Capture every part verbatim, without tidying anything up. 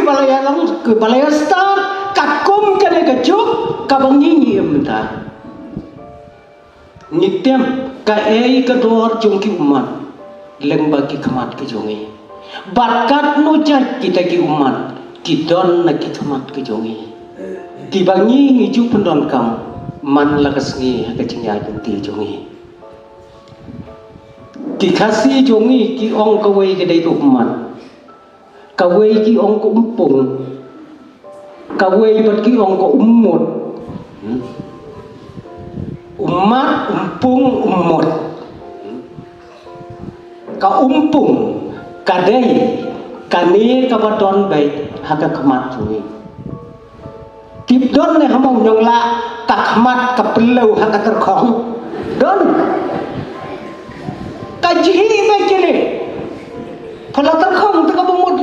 Ba la ïa long, ba la ïa start katkum kane ka juk kaba ngi ngi im mynta. Ngi tip kaei ka dor jong ki ummat lyngba ki khmat ki jong ngi. Bad katno jait kita ki ummat ki don na ki khmat ki jong ngi, kiba ngi ngi ju pyndonkam man la ka sngi ha ka jingïaid lynti jong ngi. Ki Khasi jong ngi ki ong kawei ka dei ka ummat, kawei ki ong ka umpung, kawei pat ki ong ka ummut. Hmm. Ummat, umpung, ummut. Hmm. Ka umpung ka dei kane kaba don beit ha ka khmat jong ngi. Tip don ne ha mo nyong la ka khmat ka pynlew ha ka tyrkhong. Don. Ka jhi ba jhi ne. Pha la tyrkhong te kaba mut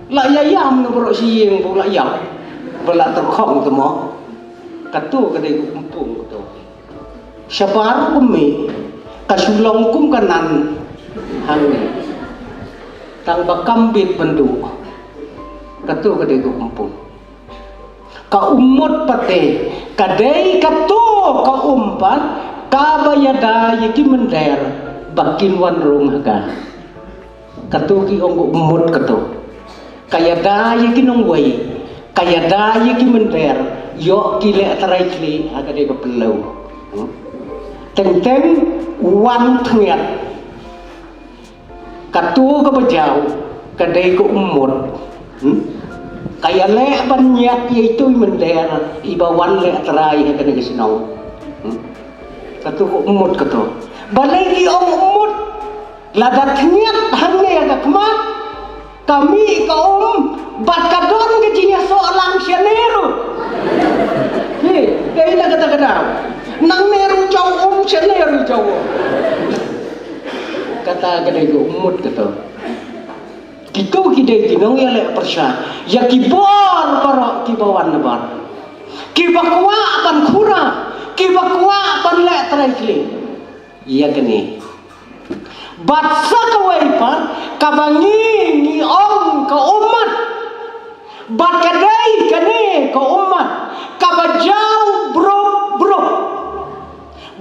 la ïa ïam ne baroh shi ïing ba la ïam. Ba la tyrkhong te mo. Kato ka dei ka umpung kato. Shabar kum mih ka shu long kum ka nan hangne. Tang ba kam bit ban duh. Kato ka dei ka umpung. Ka ummut pat te ka dei kato ka um pat kaba ïada ïa ki mynder ba kin wan rung ha ka. Kato ki ong ka ummut kato. Ka ïada ïa ki nongwei, ka ïada ïa ki mynder, ïoh ki leh trai khlieh ha ka dei ka pynlew. Hmm. Teng teng wan thngiat. Kato kaba jaw ka dei ka ummut. Hmm? Ka ïaleh ban ñiad ïa itu i mynder iba wan leh trai ha kane ka shnong. Hmm? Kato ka ummut kato. Balei ki ong ummut? Lada thngiat hangne ha ka khmat, ka mih ka um bad ka don ka jingïasoh lang shane ruh. Hi, dei na kata ka daw. Nangne ruh jaw um, shane ruh jaw um. Kata ka dei ka ummut kato. Kito ki dei ki nongïaleh pyrshah ïa ki bor baroh kiba wan na bor. Kiba kwah ban khura, kiba kwah ban leh trai khlieh. Ïa kane. Bad sa kawei pat kaba ngi ngi ong ka ummat. Bad ka dei kane ka ummat kaba jaw brup brup.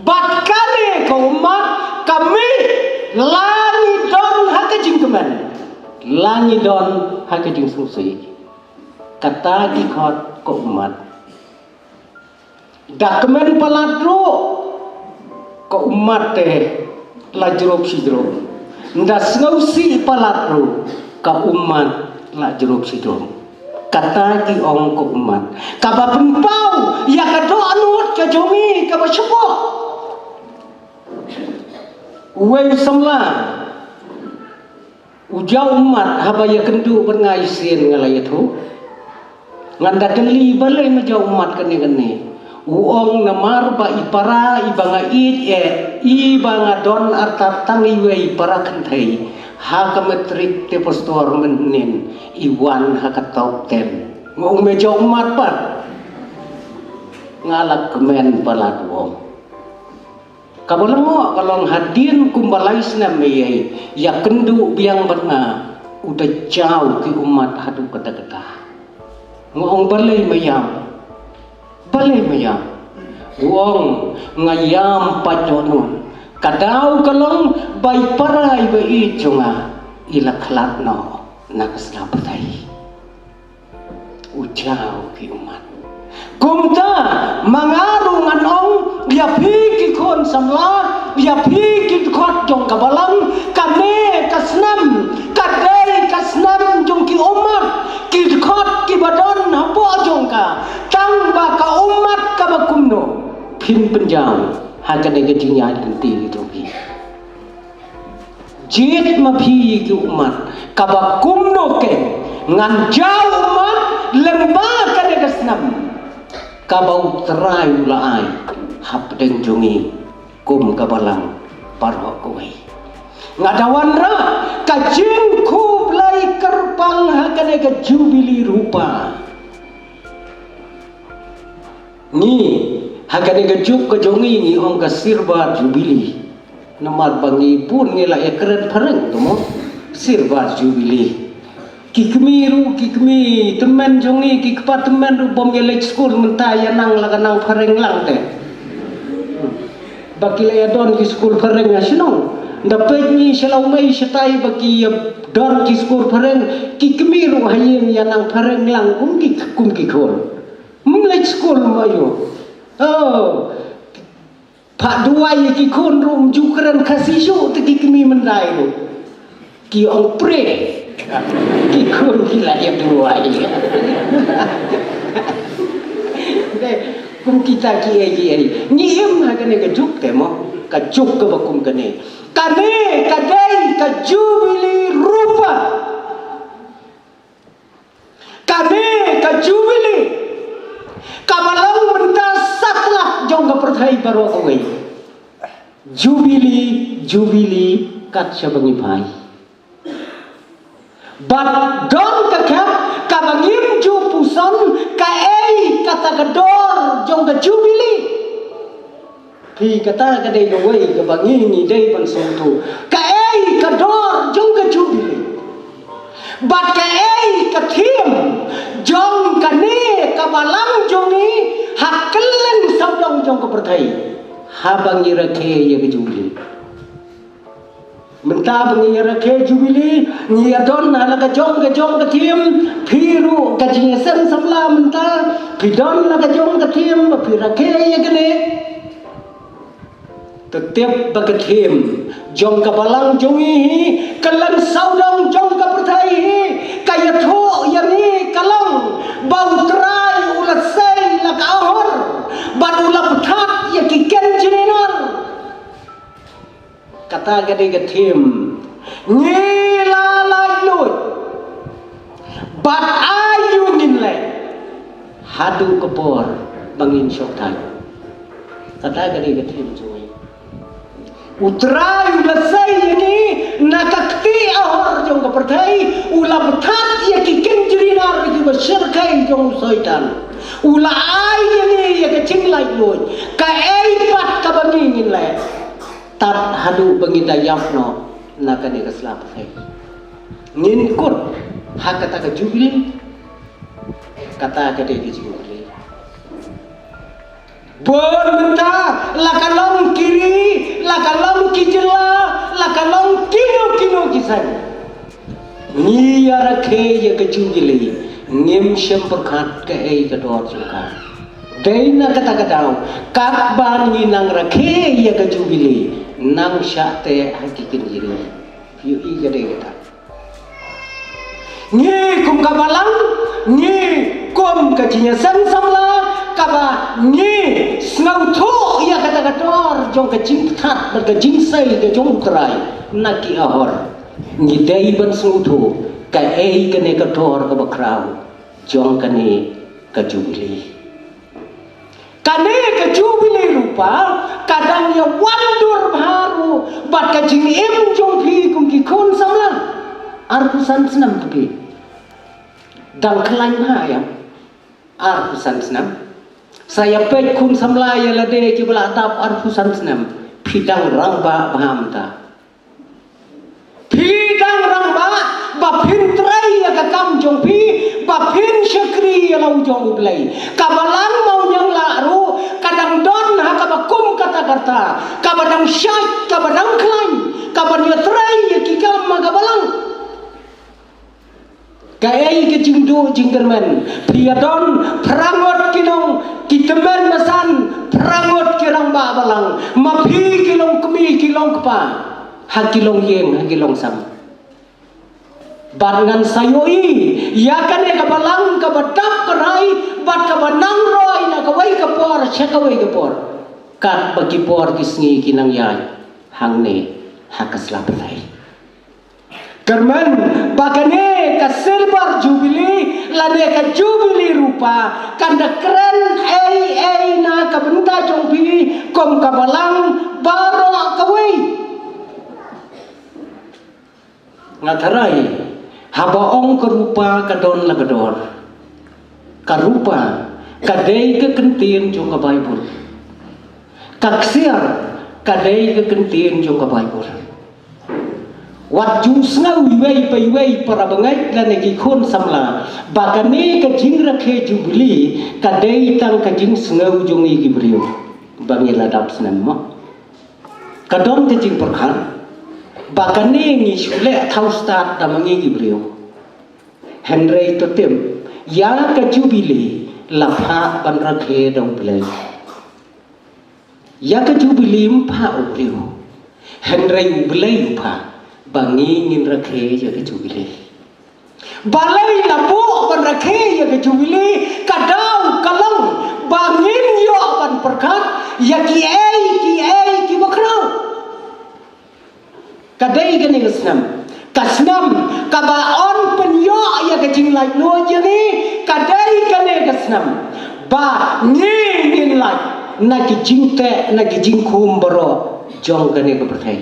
Bad kane ka ummat ka mih la ngi don ha ka jingkmen, la ngi don ha ka jingsngewsih. Kata ki khot ka ummat. Da kmen palat ruh ka ummat te la jrop shi jrop. Da sngewsih palat ruh ka ummat la jrop shi jrop. Kata ki ong ka ummat kaba pynpaw ïa ka dohnud ka jong ngi kaba shapoh. Uwei u samla u jaw ummat haba ïakynduh bad nga shisien nga la ïathuh. Ngan da kylli balei me jaw ummat kane kane. U ong namar ba i para iba nga ïeit eh, iba nga don artat tang iwei i para kynthei ha ka matric te pastor mynhynnin i wan ha ka top ten. Nga ong me jaw ummat pat. Nga la kmen palat, u ong. Kaba lyngngoh ka long hadien kumba lai snem me ïakynduh biang bad nga u da jaw ki ummat haduh katta katta. Nga ong balei me ïam? Balei me ïam? U ong nga ïam pat dohnud. Ka daw ka long ba i para iba ïeit jong nga i la khlad noh na ka sla pyrthei. U jaw ki ummat. Kumta ma nga ruh ngan ong ïa phi ki khun samla, ïa phi ki dkhot jong ka balang, kane ka snem ka dei ka snem jong ki ummat, ki dkhot kiba don hapoh jong ka. Tang ba ka ummat kaba kumno, phin pynjaw ha kane ka jingïaid lynti jong ki. Jied ma phi ki ummat kaba kumno keiñ ngan jaw ummat lyngba kane ka snem kaba U Trai u la ai hapdeng jong ngi kum ka balang baroh kawei. Nga da wanrah ka jingkhublei kyrpang ha kane ka jubili rupa. Ngi ha kane ka juk ka jong ngi ngi ong ka silver jubili. Namar ba ngi bun ngi la ïakren phareng tu mo. Silver jubili. Ki kmie ruh, ki kmie tymmen jong ngi, ki kpa tymmen ruh bym ïa leit skul mynta, ïa nang la ka nang phareng lang te. Ba ki la ïa don ki skul phareng ha shnong. Da peit ngi sha Lawmei shatai ba ki ïa don ki skul phareng, ki kmie ruh ha ïing ïa nang phareng lang kum ki, kum ki khun. Ym leit skul mo ïoh. Oh. Phah duwai ïa ki khun ruh ym ju kren Khasi shuh te ki kmie Mandai ruh. Ki ong pre. Ki khun ki la ïa duwai. Te, kum kita ki ei ki ei. Ngi im ha kane ka juk te mo. Ka juk kaba kum kane. Kane ka dei ka Jubili Rupa. Kane ka Jubili kaba long mynta satlak jong ka pyrthei baroh kawei. Jubili, Jubili, kat shaba ngi phai. Bad don ka khep kaba ngim ju puson kaei kata ka dor jong ka Jubili. Phi, kata ka dei kawei kaba ngi ngi dei ban sngewthuh. Kaei ka dor jong ka Jubili? Bad kaei ka theme jong kane ka balang jong ngi ha kylleng sawdong jong ka pyrthei haba ngi rakhe ïa ka Jubili? Mynta ba ngi ïa rakhe Jubili, ngi ïa don ha la ka jong ka jong ka theme, phi ruh ka jingïaseng samla mynta, phi don la ka jong ka theme ba phi rakhe ïa kane. Te tip ba ka theme jong ka balang jong ngi hi, ka leng sawdong jong ka pyrthei hi, ka ïathuh ïa ngi ka long ba U Trai u la sei la ka ahor bad u la pynthad ïa ki ken jingïanar. Kata ka dei ka theme. Ngi la laitluid bad aiu ngin leh haduh ka por ba ngin shong thaw. Kata ka dei ka theme jong ngi. U Trai u la sei ïa ngi na ka kti ahor jong ka pyrthei, u la pynthad ïa ki ken jingïanar kiba shyrkhei jong u Soitan. U la ai ïa ngi ïa ka jinglaitluid. Kaei pat kaba ngi ngin leh tad haduh ba ngin da ïap noh na kane ka sla pyrthei? Ngin kut ha kata ka Jubili? Kata ka dei ka Jubili. Bun mynta la ka long ki ri, la ka long ki jylla, la ka long kino kino ki seng. Ngi ïa rakhe ïa ka Jubili, ngim shym pyrkhat kaei ka dor jong ka. Dei na kata ka daw, katba ngi nang rakhe ïa ka Jubili, nang shah teh ha ki kynjri. Ïohi ka dei kata. Ngi kum ka balang, ngi kum ka jingïaseng samla, kaba ngi sngewthuh ïa kata ka dor jong ka jingpynthad bad ka jingsei ka jong U Trai na ki ahor. Ngi dei ban sngewthuh kaei kane ka dor kaba khraw jong kane ka Jubili. Kane ka Jubili Rupa ka dang ïa wan dur bha ruh bad ka jingim jong phi kum ki khun samla. Arphew san snem phi dang khlaiñ bha ïa arphew san snem. Sa ïa peit khun samla ïa lade kiba la dap arphew san snem. Phi dang rangbah bha mynta. Phi dang rangbah ba phin trei ïa ka kam jong phi, ba phin shakri ïa la u jong U Blei. Ka balang Mawnianglah ruh ka dang don ha kaba kum kata ka rta, kaba dang shait, kaba dang khlaiñ, kaba ïa trei ïa ki kam ha ka balang. Kaei ka jingduh jingkyrmen? Phi ïa don phra ngut ki nong, ki tymmen basan, phra ngut ki rangbah balang. Ma phi ki long kmie ki long kpa ha ki long ïing ha ki long sem. Bad ngan sa ïohi ïa kane ka balang kaba dap ka rai bad kaba nang roi na kawei ka por sha kawei ka por, katba ki por ki sngi ki nang ïaid hangne ha ka sla pyrthei. Kyrmen ba kane ka Silver Jubilee lane ka Jubili Rupa kan da kren ei ei na ka bynta jong phi kum ka balang baroh kawei. Nga tharai haba ong ka rupa ka don la ka dor. Ka rupa ka dei ka kyntien jong ka Baibl. Ka ksiar ka dei ka kyntien jong ka Baibl. Wat ju sngew iwei pa iwei para bangeit lane ki khun samla ba kane ka jingrakhe jubili ka dei tang ka jingsngew jong ngi ki briew ba ngi la dap snem mo. Ka don ka jingpyrkhat ba kane ngi shu leh thaw stad da ma ngi ki briew. Hynrei to tip ïa ka jubili la phah ban rakhe da U Blei. Ïa ka jubili ym phah u briew, hynrei U Blei u phah ba ngi ngin rakhe ïa ka jubili. Balei la buh ban rakhe ïa ka jubili? Ka daw ka long ba ngin ïoh ban pyrkhat ïa kiei kiei kiba khraw. Ka dei kane ka snem, ka snem kaba yn pynïoh ïa ka jinglaitluid ïa ngi. Ka dei kane ka snem ba ngi ngin lait na ki jingteh, na ki jingkhum baroh jong kane ka pyrthei.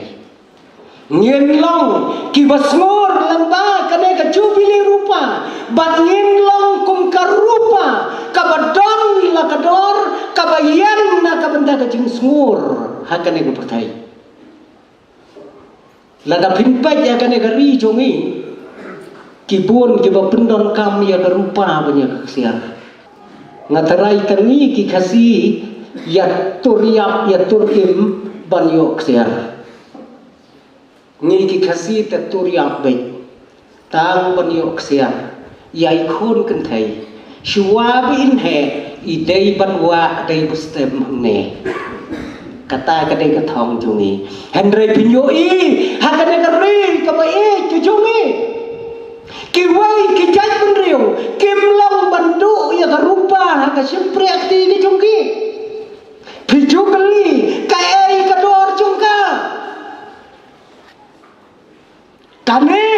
Ngin long kiba sngur lyngba kane ka jubili rupa, bad ngin long kum ka rupa kaba don la ka dor, kaba ïeng na ka bynta ka jingsngur ha kane ka pyrthei. Lada phin peit ïa kane ka ri jong ngi, ki bun kiba pyndonkam ïa ka rupa ban ïa ka ksiar. Nga tharai tang ngi ki Khasi ïa tur ïap ïa tur im ban ïoh ksiar. Ngi ki Khasi te tur ïap beit tang ban ïoh ksiar ïa i khun kynthei. Shuwa ba in heh i dei ban wah da i bastem hangne. Kata ka dei ka thong jong ngi. Hynrei phin ïohi ha kane ka ri kaba ïeit ka jong ngi, kiwei ki jaitbynriew kim long ban duh ïa ka rupa ha ka shympriahkti ka jong ki. Phi ju kylli kaei ka dor jong ka? Kane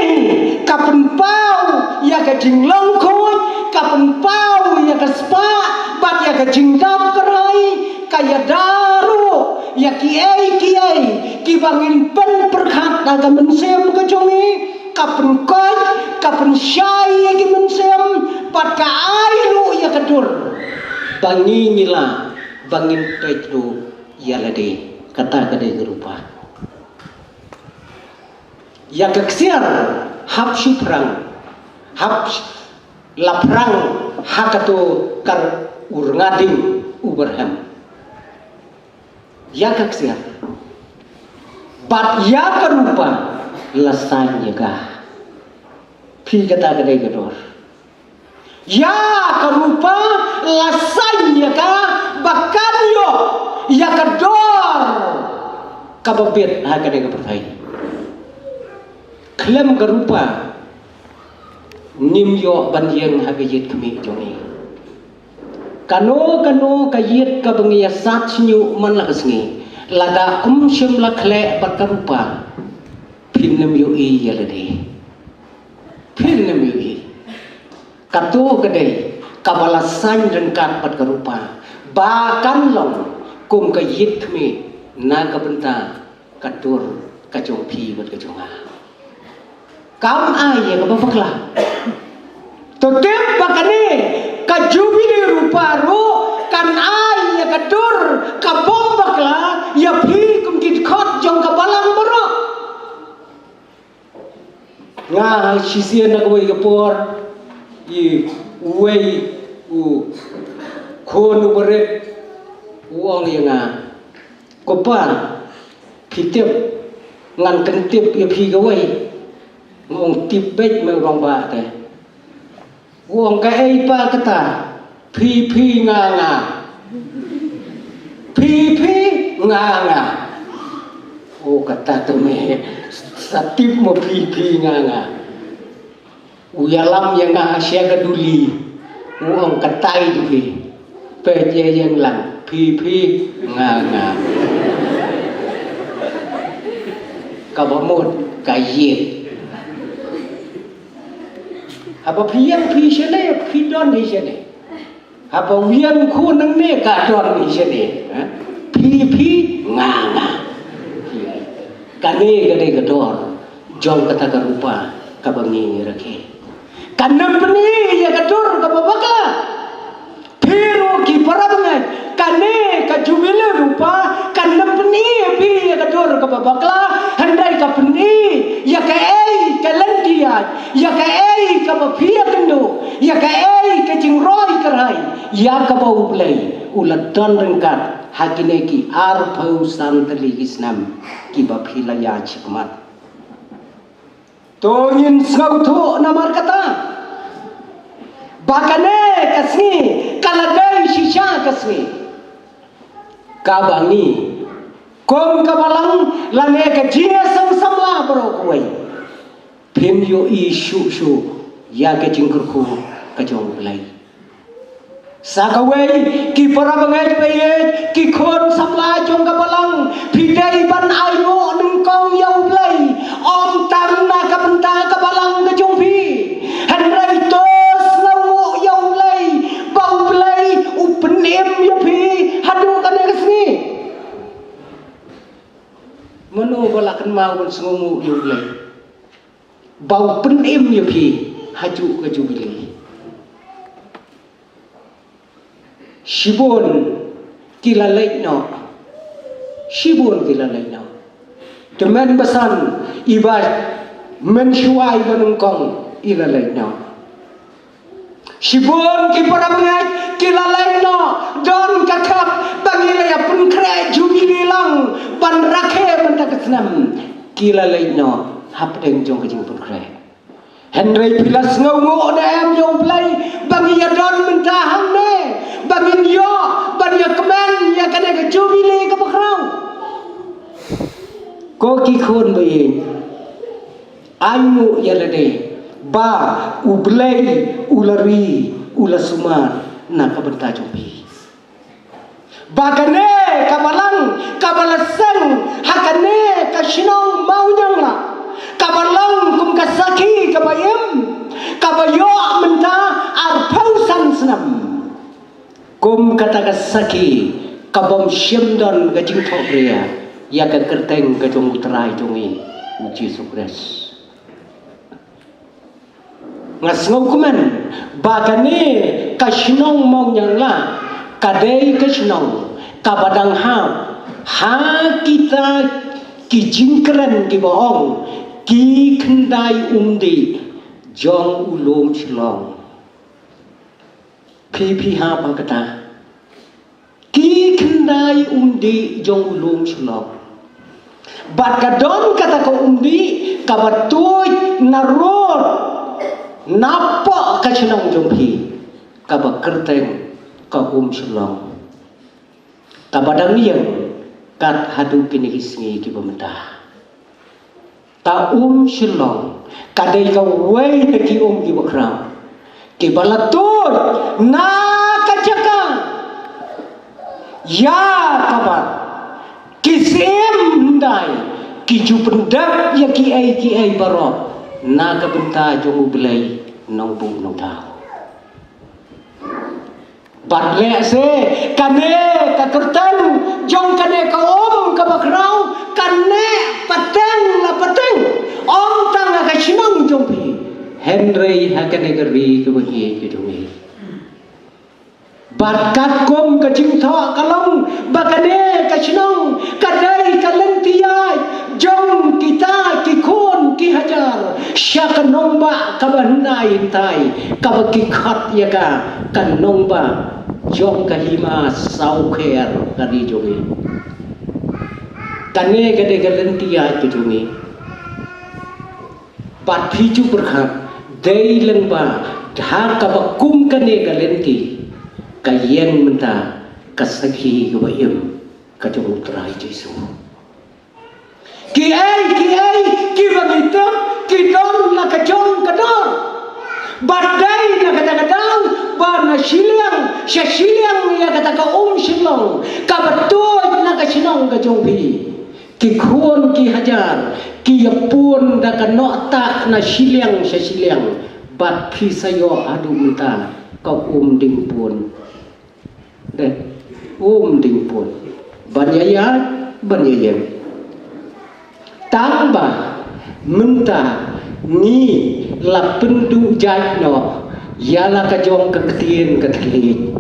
ka pynpaw ïa ka jinglong khuid, ka pynpaw ïa ka spah bad ïa ka jingdap kyrhai, ka ïada ruh ïa kiei kiei kiba ngin pynpyrkhat da ka mynsiem ka jong ngi, ka pynkoit, ka pynshai ïa ki mynsiem bad ka ai ruh ïa ka dur ba ngi ngi lah ba ngin peit ruh ïa lade. Kata ka dei ka rupa. Ïa ka ksiar hap shu phrang, hap sh-, la phrang ha kato ka r-, u rnga ding u barhem. Ïa ka ksiar bad ïa ka rupa la saiñ ïa ka. Phi, kata ka dei ka dor. Ïa ka rupa la saiñ ïa ka ba kan ïoh ïa ka dor kaba bit ha kane ka pyrthei. Khlem ka rupa ngim ïoh ban ïeng ha ka ïit khmih jong ngi. Kano kano ka ïit kaba ngi ïa sat shñiuh man la ka sngi, lada ym shym la khleh bad ka rupa, phin ym ïohi ïa lade. Phin ym ïohi. Kato ka dei kaba la saiñ ryngkat bad ka rupa ba kan long kum ka ïit khmih na ka bynta ka dur ka jong phi bad ka jong nga. Kam ai ïa kaba bakla. To tip ba kane ka jubili rupa ruh kan ai ïa ka dur ka bym bakla ïa phi kum ki dkhot jong ka balang baroh. Nga shisien na kawei ka por, i uwei u khun u barit u ong ïa nga, "Ko pa, phi tip, ngan kyntip ïa phi kawei." Nga ong, "Tip beit me u rangbah te." U ong, "Kaei pa kata?" "Phi phi nga nga. Phi phi nga nga." "O kata te me sa tip mo, phi phi nga nga." U ïalam ïa nga sha ka duli. U ong, "Katai te phi. Peit ïa ïeng lang, phi phi nga nga." Kaba mut ka ïit. Haba phi ïeng phi shane, phi don hi shane. Haba u ïeng khun nangne ka don hi shane, ha? Phi phi nga nga. Kane ka dei ka dor jong kata ka rupa kaba ngi rakhe. Kan ym pyni ïa ka dur kaba bakla. Phi ruh ki para bangeit, kane ka jubili rupa kan ym pyni ïa phi ïa ka dur kaba bakla, hynrei ka pyni ïa ka Ïa kaba U Blei u la don ryngkat ha kine ki arphew san tylli ki snem kiba phi la ïaid shakhmat. To ngin sngewthuh namar kata ba kane ka sngi ka la dei shisha ka sngi kaba ngi kum ka Balang lane ka jingïaseng samla baroh kawei phin ïohi shuh shuh ïa ka jingkyrkhu ka jong U Blei. Sa kawei, ki para bangeit ba ïeit, ki khun samla jong ka Balang, phi dei ban ainguh nyngkong ïa U Blei. Ym tang na ka bynta ka Balang ka jong phi, hynrei to sngewnguh ïa U Blei ba U Blei u pynim ïa phi haduh kane ka sngi. Mano ba la kynmaw ban sngewnguh ïa U Blei ba u pynim ïa phi haduh ka Jubili? Shibun ki la leit noh. Shibun ki la leit noh. Te mynbasan, iba mynshuwa iba nyngkong i la leit noh. Shibun ki para bangeit ki la leit noh. Don ka khap ba ngi la ïa pynkhreh Jubili lang ban rakhe mynta ka snem. Ki la leit noh hapdeng jong ka jingpynkhreh. Hynrei phi la sngewnguh ne em ïa U Blei ba ngi ïa don mynta hangne, ba ngin ïoh ban ïa kmen ïa kane ka Jubili kaba khraw? Ko ki khun ba ïeit, ainguh ïa lade ba U Blei u la ri, u la sumar na ka bynta jong phi. Ba kane ka Balang kaba la seng ha kane ka shnong Mawniangla, kaba long kum ka sakhi kaba im, kaba ïoh mynta arphew san snem kum kata ka sakhi kabym shym don ka jingthohbria ïa ka kyrteng ka jong U Trai jong ngi U Jisu Khrist. Nga sngewkmen ba kane ka shnong Mawniangla ka dei ka shnong kaba dang hap ha kita ki jingkren kiba ong ki khyndai umdih jong u lum Shillong. Phi phi hap ha kata. Ki khyndai umdih jong u lum Shillong. Bad ka don kata ka umdih kaba tuid na rud napoh ka shnong jong phi, kaba kyrteng ka um Shillong, kaba dang ïeng kat haduh kine ki sngi kiba mynta. Ka um Shillong ka dei kawei na ki um kiba khraw kiba la tuid na ka jaka ïa kaba ki syiem hyndai ki ju pyndep ïa kiei kiei baroh na ka bynta jong U Blei Nongbuh Nongthaw. Bad lehse kane ka kyrteng jong kane ka um kaba khraw kan neh pateng la pateng, ym tang ha ka shnong jong phi, hynrei ha kane ka ri kaba ïeit ka jong ngi. Bad katkum ka jingthoh ka long ba kane ka shnong ka dei ka lynti ïaid jong kita ki khun ki hajar sha ka nongbah kaba hyndai hyntai kaba ki khot ïa ka ka nongbah jong ka hima sawkher ka ri jong ngi. Kane ka dei ka lynti ïaid ka jong ngi. Bad phi ju pyrkhat dei lyngba ha kaba kum kane ka lynti ka ïeng mynta ka sakhi kaba im ka jong U Trai Jisu. Kiei kiei kiba ngi tip ki don la ka jong ka dor. Bad dei na kata ka daw ba na shiliang sha shiliang ïa kata ka um Shillong kaba tuid na ka shnong ka jong phi, ki khun ki hajar ki ïa pun da ka nohtah na shiliang sha shiliang. Bad phi sa ïoh haduh mynta ka um dingpun. Dei, um dingpun ban ïa ïaid ban ïa ïeng. Tang ba mynta ngi la pynduh jait noh ïa la ka jong ka ktien ka thylliej.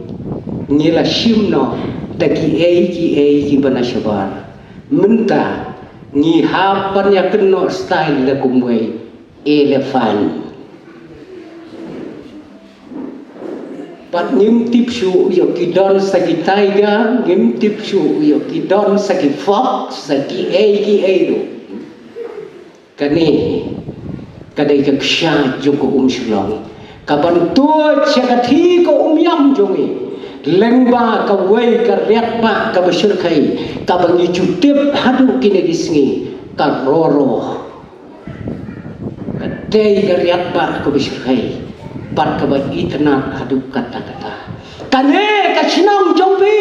Ngi la shim noh da kiei kiei kiba na shabar. Mynta ngi hap ban ïa kynnoh style la kumwei elephant. Bad ngim tip shuh ïoh ki don sa ki tiger, ngim tip shuh ïoh ki don sa ki fox, sa ki ei ki ei ruh. Kane ka dei ka kshaid jong ka um shlong, ka ban tuid sha ka thi ka um ïam jong ngi. Lyngba kawei ka riat ba kaba shyrkhei, kaba ngi ju tip haduh kine ki sngi, ka roro. Ka dei ka riat ba kaba shyrkhei bad kaba itynnad haduh katta katta. Kane ka shnong jong phi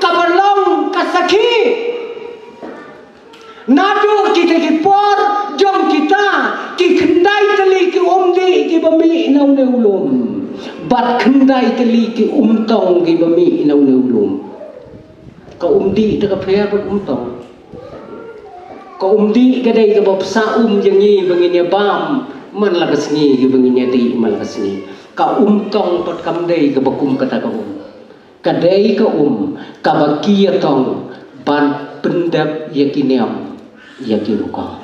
kaba long ka sakhi. Naduh kita ki por jong kita, ki khyndai tylli ki um dih kiba mih na une u lum, bad khyndai tylli ki um tong kiba mih na une u lum. Ka um dih te ka pher bad um tong. Ka um dih ka dei kaba pynsa um ïa ngi ba ngin ïa bam man la ka sngi, kiba ngin ïa dih man la ka sngi. Ka um tong pat kam dei kaba kum kata ka um. Ka dei ka um kaba ki ïa tong ban pyndep ïa ki niam ïa ki rukong.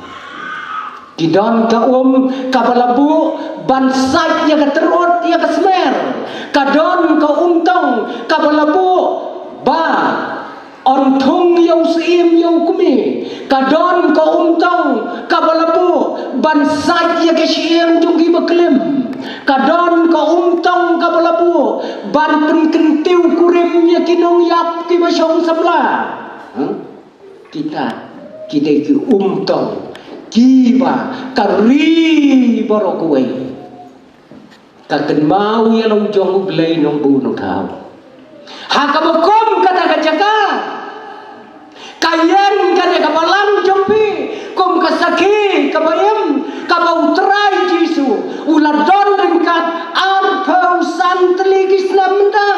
Ki don ka um kaba la buh ban sait ïa ka tyrut ïa ka smer. Ka don ka um tong kaba la buh ba yn thung ïa u syiem ïa u kmie. Ka don ka um tong kaba la buh ban sait ïa ka shyieng jong kiba klim. Ka don ka um tong kaba la buh ban pynkyntiew kurim ïa ki nongïap kiba shong samla. Huh? Kita ki dei ki um tong kiba ka ri baroh kawei ka kynmaw ïa la u jong U Blei Nongbuh Nongthaw. Ha kaba kum kata ka jaka, ka ïeng kane ka balang jong phi kum ka sakhi kaba im, kaba U Trai Jisu u la don ryngkat arphew san tylli ki snem mynta.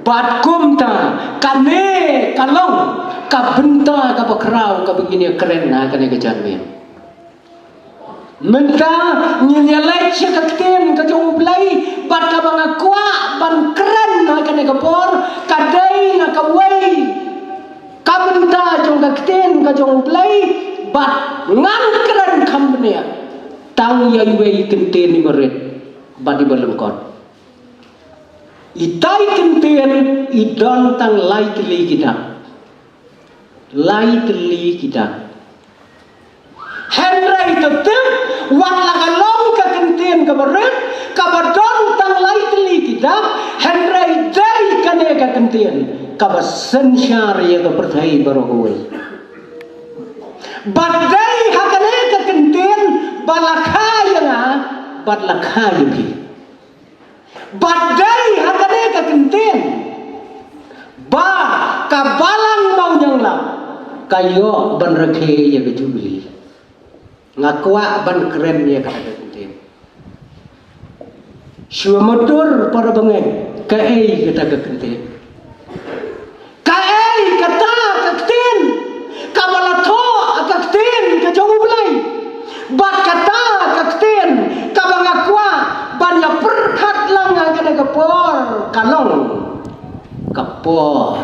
Bad kumta, kane ka long ka bynta kaba khraw kaba ngin ïa kren ha kane ka janmiet. Mynta ngin ïa leit sha ka ktien ka jong U Blei, bad kaba nga kwah ban kren ha kane ka por ka dei na kawei ka bynta jong ka ktien ka jong U Blei, bad ngan kren kham bniah tang ïa iwei i kyntien iba rit bad iba lyngkot. Itai i kyntien i don tang lai tylli ki dak. Lai tylli ki dak. Hynrei to tip, wat la ka long ka kyntien kaba rit, kaba don tang lai tylli ki dak, hynrei dei kane ka kyntien kaba synshar ïa ka pyrthei baroh kawei. Bad dei ha kane ka kyntien ba la kha ïa nga bad la kha ïa phi. Bad dei ha kane ka kyntien ba ka balang Mawniangla ka ïoh ban rakhe ïa ka jubili. Nga kwah ban kren ïa kata ka kyntien. Shuwa matur para bangeit, kaei kata ka kyntien? Kaei kata ka ktien kaba la thoh, ka ktien ka jong U Blei? Bad kata ka ktien kaba nga kwah ban ïa pyrkhat lang ha kane ka por ka long ka por.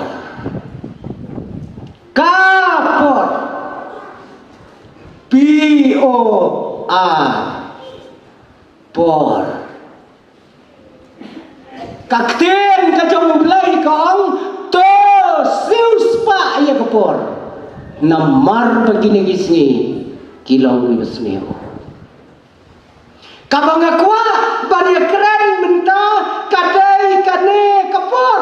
Ka por. P O R. Por. Ka ktien ka jong U Blei ka ong, to siewspah ïa ka por, namar ba kine ki sngi ki long kiba sniew. Kaba nga kwah ban ïa kren mynta ka dei kane ka por.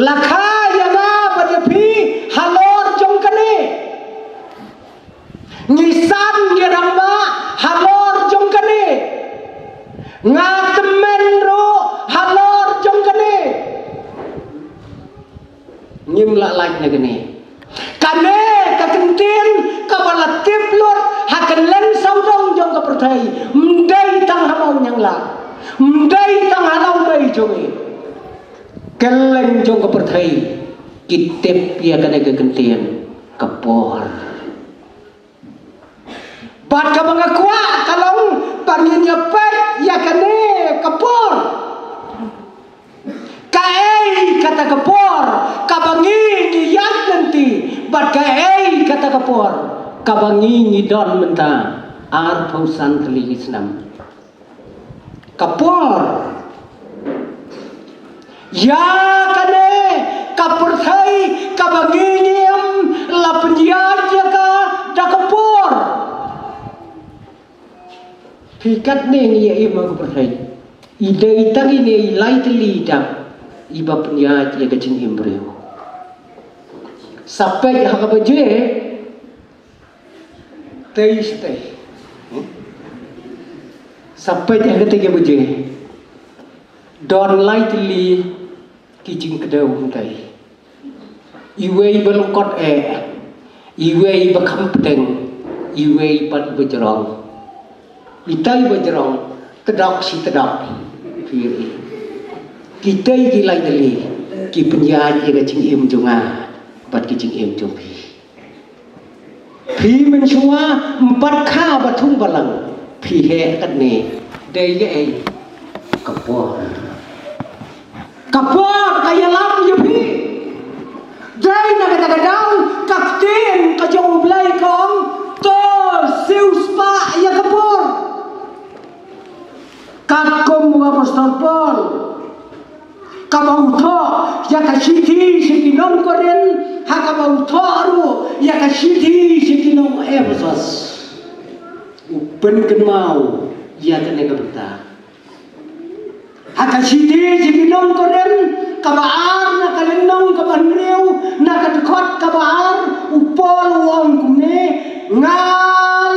La kha ïa nga bad ïa phi halor jong kane. Ngi san ngi rangbah halor jong kane. Nga tymmen ruh halor jong kane. Ngim lah lait na kane. Kane ka kyntien kaba la tip lut ha kylleng sawdong jong ka pyrthei. Ym dei tang ha Mawniangla, ym dei tang ha Lawmei jong ngi. Kylleng jong ka pyrthei ki tip ïa kane ka kyntien ka por. Bad kaba nga kwah ka long ba ngin ïa peit ïa kane ka por. Kaei kata ka por kaba ngi ngi ïaid lynti, bad kaei kata ka por kaba ngi ngi don mynta. arphew san tylli ki snem. Ka por. Ïa kane ka pyrthei kaba ngi ïeng la pynïaid ïa ka da ka por. Phi katne ngi ïa im ha ka pyrthei. I dei tang ine i lai tylli i dap iba pynïaid ïa ka jingim briew. Sa peit ha kaba je. Tei shatei. Sa peit ha katei ka baje. Don lai tylli ki jingkdew hangtei. Iwei ba lyngkot eh. Iwei ba kham pdeng. Iwei pat ba jrong. Itai ba jrong. Tdok shi tdok. Phi ïohi. Kitei ki lai tylli ki pynïaid ïa ka jingim jong nga bad ka jingim jong phi. Phi mynshuwa em pat kha ba thung balang. Phi heh katne. Dei kaei? Ka por. Ka por ka ïalam ïa phi. Dei na kata ka daw ka ktien ka jong U Blei ka ong, to siew spah ïa ka por. Katkum u apostol Paul, kaba u thoh ïa ka shithi sha ki nong Korinth, ha kaba u thoh ruh ïa ka shithi sha ki nong Ephesos, u pynkynmaw ïa kane ka bynta. Ha ka shithi sha ki nong Korinth, kaba ar, na ka lynnong kaba hynriew, na ka dkhot kaba ar, u Paul u ong kumne, nga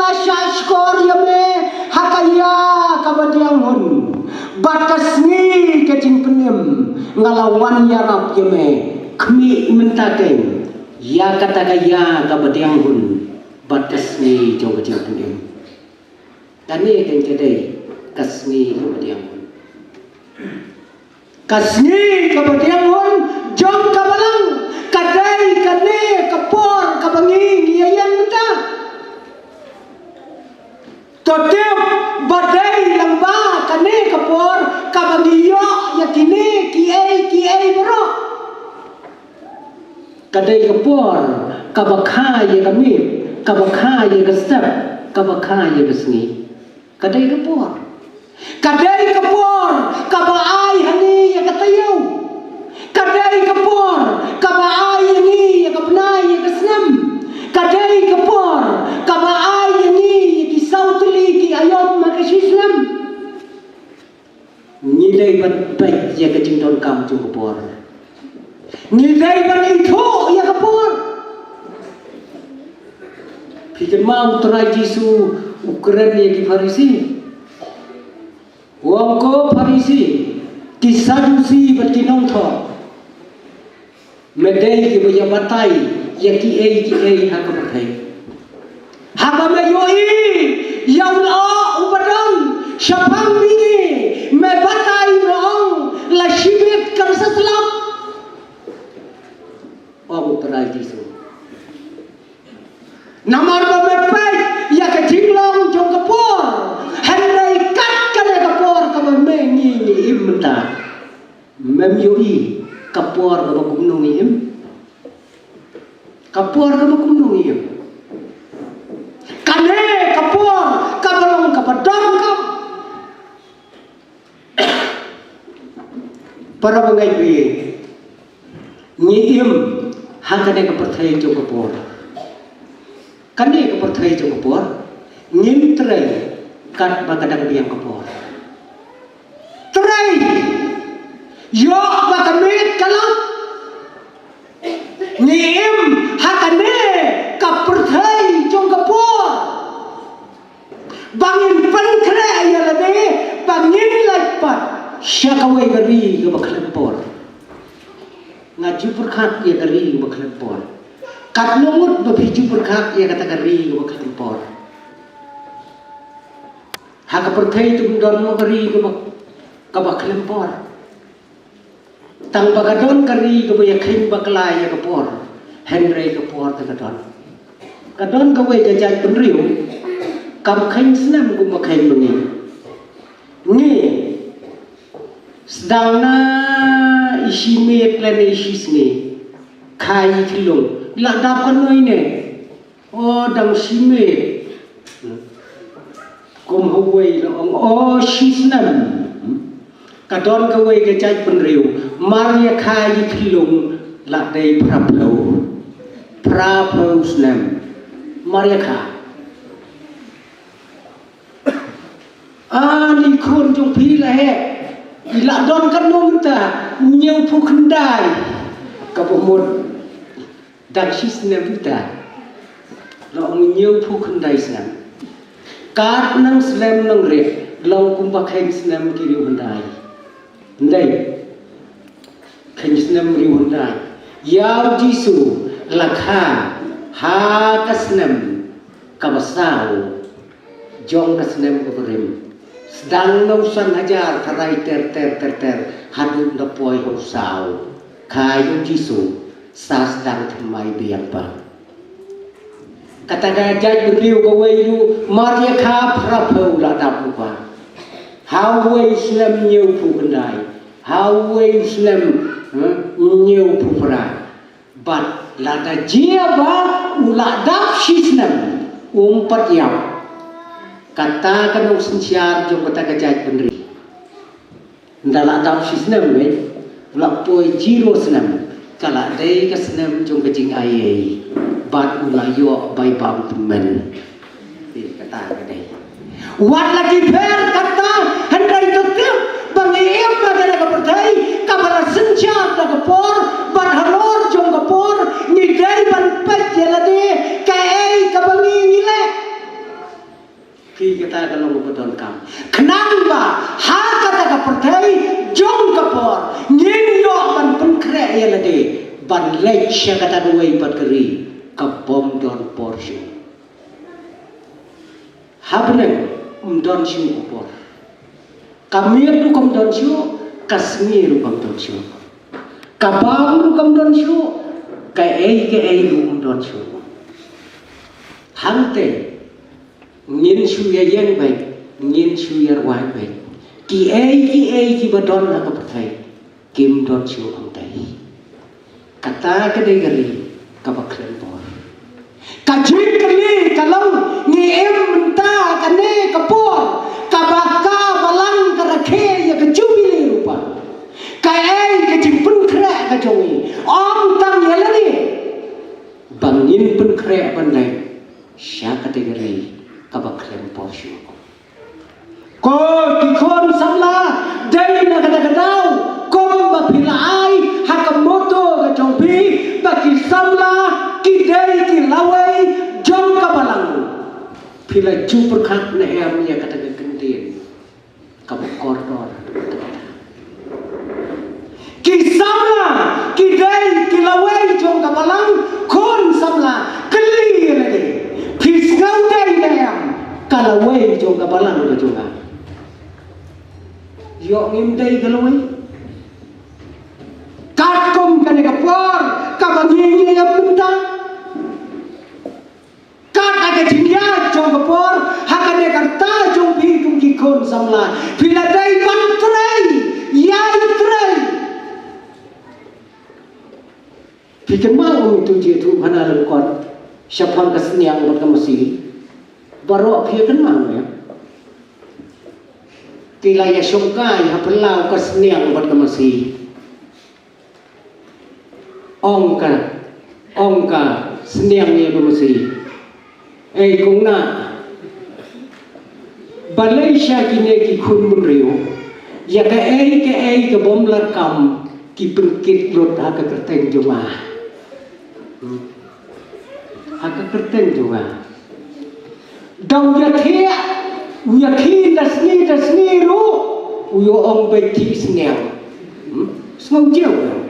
la shah shkor ïa me ha ka ïa kaba diang hun, bad ka sngi ka jingpynim nga la wan ïarap ïa me. Khmih mynta keiñ ïa kata ka ïa kaba diang hun bad ka sngi jong ka jingpynim. Kane keiñ ka dei ka sngi kaba diang hun. Ka sngi kaba diang hun jong ka balang ka dei kane ka por kaba ngi ngi ïeng mynta. To tip ba dei lyngba kane ka por kaba ngi ïoh ïa kine kiei kiei baroh. Ka dei ka por kaba kha ïa ka miet, kaba kha ïa ka step, kaba kha ïa ka sngi. Ka dei ka por. Ka dei ka por kaba ai ha ngi ïa ka taïew. Ka dei ka por kaba ai ïa ngi ïa ka bnai ïa ka snem. Ka dei ka por kaba ai ïa ngi ïa ki saw tylli ki aïom ha ka shi snem. Ngi dei ban peit ïa ka jingdonkam jong ka por. Ngi dei ban ithuh ïa ka por. Phi kynmaw U Trai Jisu u kren ïa ki Pharisi. U ong, ko Pharisi, ki Sadusi bad ki nongthoh, me dei kiba ïa batai ïa kiei kiei ha ka pyrthei. Haba me ïohi ïa u lyoh uba don shaphang mihngi, me batai me ong, la shi miet kan sa slap. Ong U Trai Jisu. Namar ba me peit ïa ka jinglong jong ka por, hynrei kat kane ka por kaba me ngi ngi im mynta, mem ïohi ka por kaba kumno ngi im. Ka por kaba kumno ngi im. Kane ka por kaba long kaba donkam. Para bangeit, ngi im ha kane ka pyrthei jong ka por. Kane ka pyrthei jong ka por ngin trei katba ka dang biang ka por. Trei ïoh ba ka miet ka lap. Ngi im ha kane ka pyrthei jong ka por ba ngin pynkhreh ïa lade ba ngin leit pat sha kawei ka ri kaba khlem por. Nga ju pyrkhat ïa ka ri kaba khlem por. Katno ngut ba phi ju pyrkhat ïa kata ka ri kaba khlem por? Ha ka pyrthei ym don mo ka ri kaba, kaba khlem por. Tang ba ka don ka ri kaba ïakheiñ bakla ïa ka por, hynrei ka por te ka don. Ka don kawei ka jaitbynriew kam kheiñ snem kumba kheiñ ma ngi. Ngi sdang na i shi miet lane i shi sngi, kha i thlung, la dap kano ine. O, dang shi miet. Kum hawei la ong, o shi snem. Ka don kawei ka jait bynriew, mar ïa kha ïa ki lung la dei phra phew. Phra phew snem. Mar ïa kha. Ani khun jong phi la heh. I la don katno mynta? Hynñiew phew khyndai. Kaba mut dang shi snem mynta. La ong hynñiew phew khyndai snem. Kat nang slem nang rieh, long kumba kheiñ snem ki riew hyndai. Hyndai. Kheiñ snem riew hyndai. Ïa u Jisu la kha ha ka snem kaba saw jong ka snem kaba rim. Sdang na u san hajar tharai ter ter ter ter haduh na poi ha u saw. Kha ïa u Jisu sa sdang thymmai biang ba. Kata ka jait bynriew kawei ruh mar ïa kha phra phew la dap u ba. Ha uwei u snem hynñiew phew khyndai. Ha uwei u snem, eh, hynñiew phew phra. Bad lada jia ba u la dap shi snem, um pat ïap. Kata ka nongsynshar jong kata ka jait bynriew. Ynda la dap shi snem, eh, u la poi zero snem, ka la dei ka snem jong ka jingaiei. Bad u la ïoh bai bam tymmen. Te kata ka dei. Wat la ki pher kata, hynrei to tip ba ngi im ha kane ka pyrthei kaba la synshar da ka por, bad halor jong ka por ngi dei ban peit ïa lade kaei kaba ngi ngi leh. Phi, kata ka long kaba donkam. Khnang ba ha kata ka pyrthei jong ka por ngin ïoh ban pynkhreh ïa lade ban leit sha kata kawei pat ka ri kabym don por shuh. Ha bneng ym don shuh ka por. Ka miet ruh kam don shuh, ka sngi ruh kam don shuh. Ka bam ruh kam don shuh, kaei kaei ruh ym don shuh. Hangta ngin shu ïa ïeng beit, ngin shu ïa rwai beit. Kiei kiei kiba don ha ka pyrthei kim don shuh hangta. Kata ka dei ka ri kaba khlem por. Ka jingkylli ka long, ngi im mynta kane ka por kaba ka balang ka rakhe ïa ka jubili rupa. Kaei ka jingpynkhreh ka jong ngi? Ym tang ïa lade ba ngin pynkhreh ban leit sha kata ka ri kaba khlem por shuh. Ko ki khun samla, dei na kata ka daw kumba phi la ai ha ka motto ka jong phi ba ki samla ki dei ki lawei jong ka balang. Phi la ju pyrkhat ne em ïa kata ka kyntien kaba kordor? Ki samla ki dei ki lawei jong ka balang, khun samla, kylli ïa lade, phi sngew dei ne em ka lawei jong ka balang ka jong nga? Ïoh ngim dei ka lawei? Katkum kane ka por kaba ngi ngi ïa mynta. Kat ha ka jingïaid jong ka por, ha kane ka rta jong phi kum ki khun samla, phi la dei ban trei, ïai trei. Phi kynmaw ong ito jingïathuh hana lyngkot shaphang ka sniang bad ka masi? Baroh phi kynmaw ïa. Ki la ïashongkai ha phyllaw ka sniang bad ka masi. Ong ka, ong ka sniang ïa ka masi, "Ei kong nah, balei sha kine ki khun bynriew ïa kaei kaei ka bym lah kam ki pynkit lut ha ka kyrteng jong nga? Hmm. Ha ka kyrteng jong nga." Da u ïathiah, u ïakhih da sngi da sngi ruh, u ïa ong beit thih sniang. Hmm? Sngewthuh.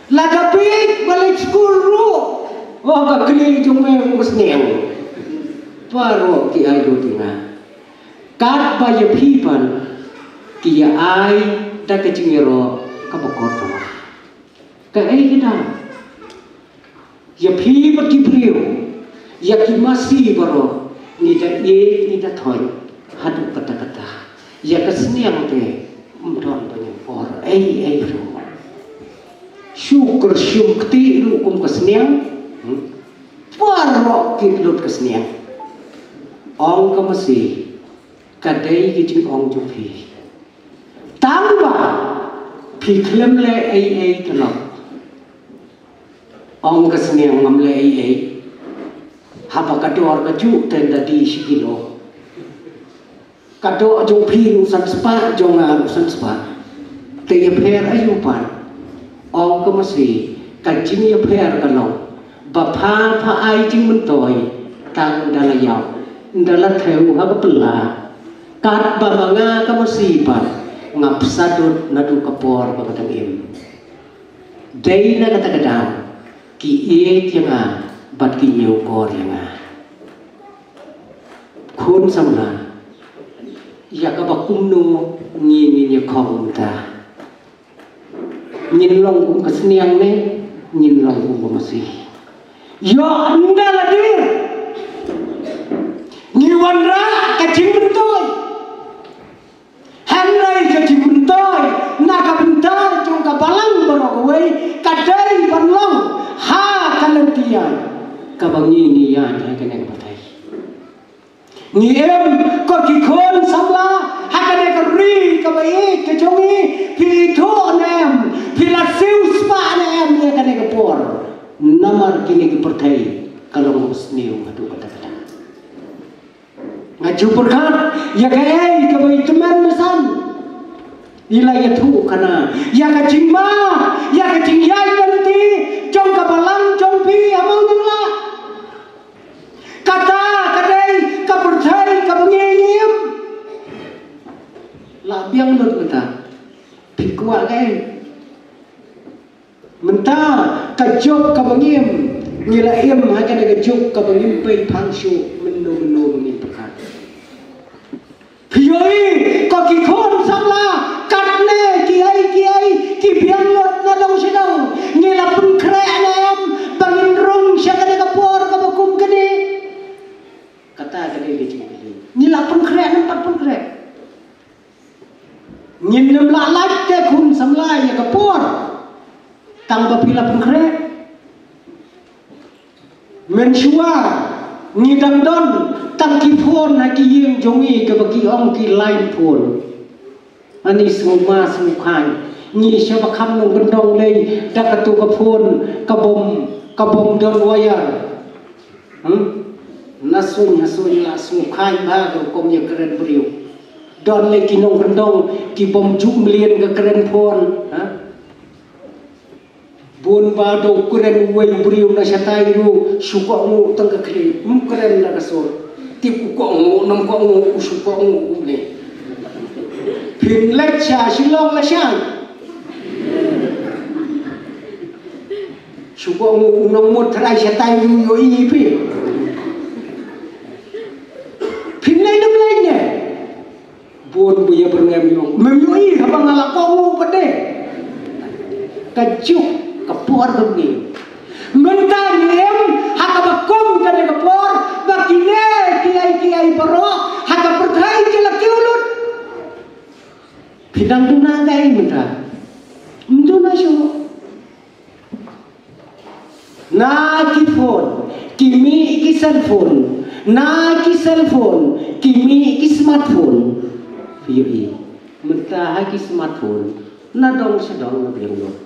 Lada phi ba leit skul ruh, oh, ka kli jong me u sniang. Baroh ki ai lut ïa nga. Katba ïa phi pat ki ïa ai da ka jingïaroh kaba kordor. Kaei kata? Ïa phi bad ki briew, ïa ki masi baroh, ngi da ïeit, ngi da thoh haduh katta katta. Ïa ka sniang te ym don ba ngi por ei ei ruh. Shu kyrshum kti ruh kum ka sniang. Hmm? Baroh kit lut ka sniang. Ong ka masi, ka dei ka jingong jong phi. Tang ba phi khlem leh ei ei te lok. Ong ka sniang, ngam leh ei ei. Haba ka dor ka juh te nda die shi kilo. Ka doh jong phi u san spah, jong nga u san spah. Te ïapher aïu pat? Ong ka masi, ka jingïapher ka long ba pha, pha ai jingmyntoi tang da la ïap, da la thew ha ka pla. Katba ma nga ka masi pat, nga psadut naduh ka por ba nga dang im. Dei na kata ka daw ki ïeit ïa nga bad ki ñiewkor ïa nga. Khun samla, ïa kaba kumno ngi ngin ïakhong mynta? Ngin long kum ka sniang ne ngin long kum ka masi? Ïoh ynda la dier ngi wanrah ka jingmyntoi. Hynrei ka jingmyntoi na ka bynta jong ka balang baroh kawei ka dei ban long ha ka lynti ïaid kaba ngi, ngi ïaid ha kane ka pyrthei. Ngi im ko ki khun samla ha kane ka ri kaba ïeit ka jong ngi. Phi ithuh ne em? Phi la siew spah ne em ïa kane ka por? Namar kine ki pyrthei ka long kaba sniew haduh katta katta. Nga ju pyrkhat ïa kaei kaba i tymmen basan i la ïathuh khana ïa ka jingma, ïa ka jingïaid lynti jong ka balang jong phi ha Mawnianglah. Kata ka dei ka pyrthei kaba ngi, ngi im. La biang lut mynta. Phi kwah kaei? Mynta ka juk kaba ngim, ngi la im ha kane ka juk kaba ngim peit phang shuh mynno mynno ba ngin pyrkhat. Phi ïohi ko ki khun samla, katne kiei kiei ki biang lut na dong sha dong, ngi la pynkhreh ne em ba ngin rung sha kane ka por kaba kum kane? Kata ka dei ka jingkylli. Ngi la pynkhreh ne em pat pynkhreh? Ngin ym lah lait te khun samla ïa ka por tang ba phi la pynkhreh. Mynshuwa ngi dang don tang ki phone ha ki ïing jong ngi kaba ki ong ki line phone. Ani sngewma sngewkhain, ngi shaba kham nongkyndong lei da katu ka phone kabym, kabym don wire. Hmm? Na suiñ ha suiñ la sngewkhain bha ka rukom ïakren briew. Don lei ki nongkyndong ki bym ju mlien ka kren phone, ha? Bun ba da u kren uwei u briew na shatai ruh, shu kohnguh tang ka khlieh, ym kren na ka sur. Tip u kohnguh, nang kohnguh, u shu kohnguh u ne. Phin leit sha Shillong lashai. Shu kohnguh u nongmut trai shatai u ïohi phi. Phin leit ne ym leit ne? Bun ba ïa byrngem ïong. Mem ïohi haba nga la kohnguh pat de. Ka juk ka por ka ngi. Mynta ngi im ha kaba kum kane ka por ba kine kiei kiei baroh ha ka pyrthei ki la kiew lut. Phi dang duna kaei mynta? Ym duna shuh. Na ki phone ki mih ki cellphone, na ki cellphone ki mih ki smartphone. Phi ïohi mynta ha ki smartphone na dong sha dong na biang dong.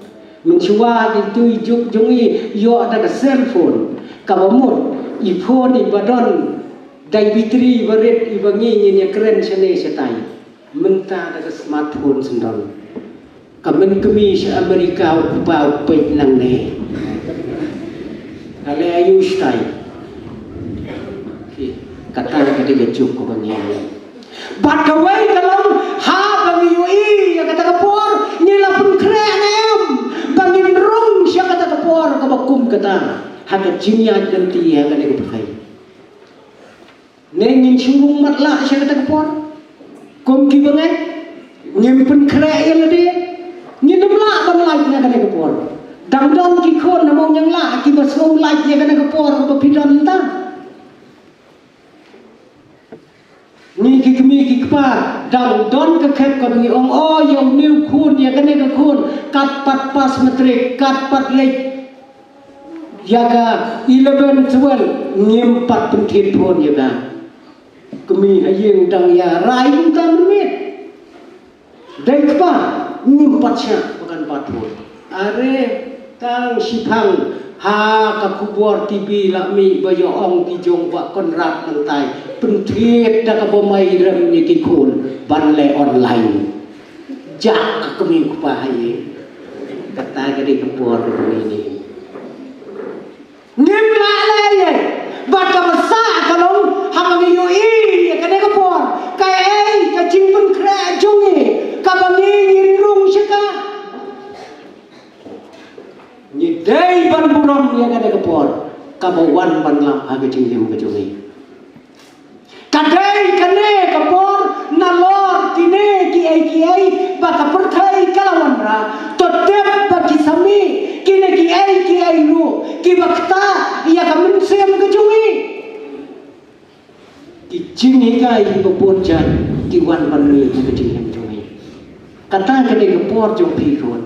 Mynshuwa kito i juk jong ngi ïoh da ka cellphone kaba mut, i phone iba don da i battery iba rit iba ngi ngin ïakren shane shatai. Mynta da ka smartphone sngewdon. Ka mynkmie sha Amerika u kpa u peit nangne. Ka leh aïu shatai? Kata ka dei ka juk kaba ngi ïohi. Bad kawei ka long, haba ngi ïohi ïa kata ka por, ngi la pynkhreh ne em ba ngin rung sha kata ka por kaba kum kata ha ka jingïaid lynti ha kane ka pyrthei? Ne ngin shu rung matlah sha kata ka por kum ki bangeit? Ngim pynkhreh ïa lade. Ngin ym lah ban lait na kane ka por. Dang don ki khun na Mawnianglah kiba sngew lait ïa kane ka por kaba phi don mynta. Ngi ki kmie ki kpa, dang don ka khep kaba ngi ong, o, ïa une u khun, ïa kane ka khun, kat pat pass matric, kat pat leit ïa ka eleven, twelve, ngim pat pynthied phone ïa ka. Kmie ha ïing dang ïa rai kumta mynmiet. Dei kpa, ngim pat shah ba kan pat bud. Are tang shiphang ha ka khubor T V la mih ba ïa ong ki jong Bah Conrad mynta, pynthied da kaba mei rem ïa ki khun ban leh online. Jah ka kmie kpa ha ïing. Kata ka dei ka por kmie ni. Ngim lah leh ei ei. Bad kaba sah ka long haba ngi ïohi ïa kane ka por, kaei ka jingpynkhreh jong ngi kaba ngi ngi rung sha ka. Ngi dei ban burom ïa kane ka por kaba wan ban lap ha ka jingim ka jong ngi. Ka dei kane ka por nalor kine kiei kiei ba ka pyrthei ka la wanrah. To tip ba ki sa mih kine kiei kiei ruh kiba ktah ïa ka mynsiem ka jong ngi. Ki jinghikai kiba bun jait ki wan ban mih ha ka jingim jong ngi. Kata ka dei ka por jong phi khun.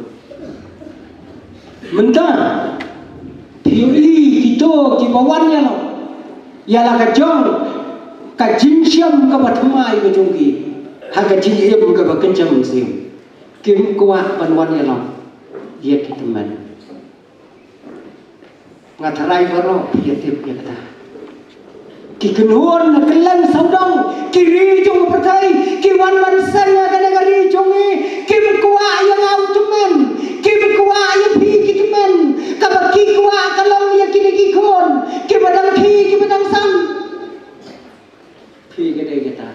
Mynta phi ïohi kito kiba wan ïalong ïa la ka jong ka jingshem kaba thymmai ka jong ki ha ka jingim kaba kynja mynsiem. Kim kwah ban wan ïalong ïa ki tymmen. Nga tharai baroh phi ïa tip ïa kata. Ki kynhun na kylleng sawdong, ki ri jong ka pyrthei ki wan ban seng ïa kane ka ri jong ngi. Kim kwah ïa nga u tymmen, kim kwah ïa phi ki tymmen. Kaba ki kwah ka long ïa kine ki khun kiba dang khie kiba dang san. Phi ka dei kata.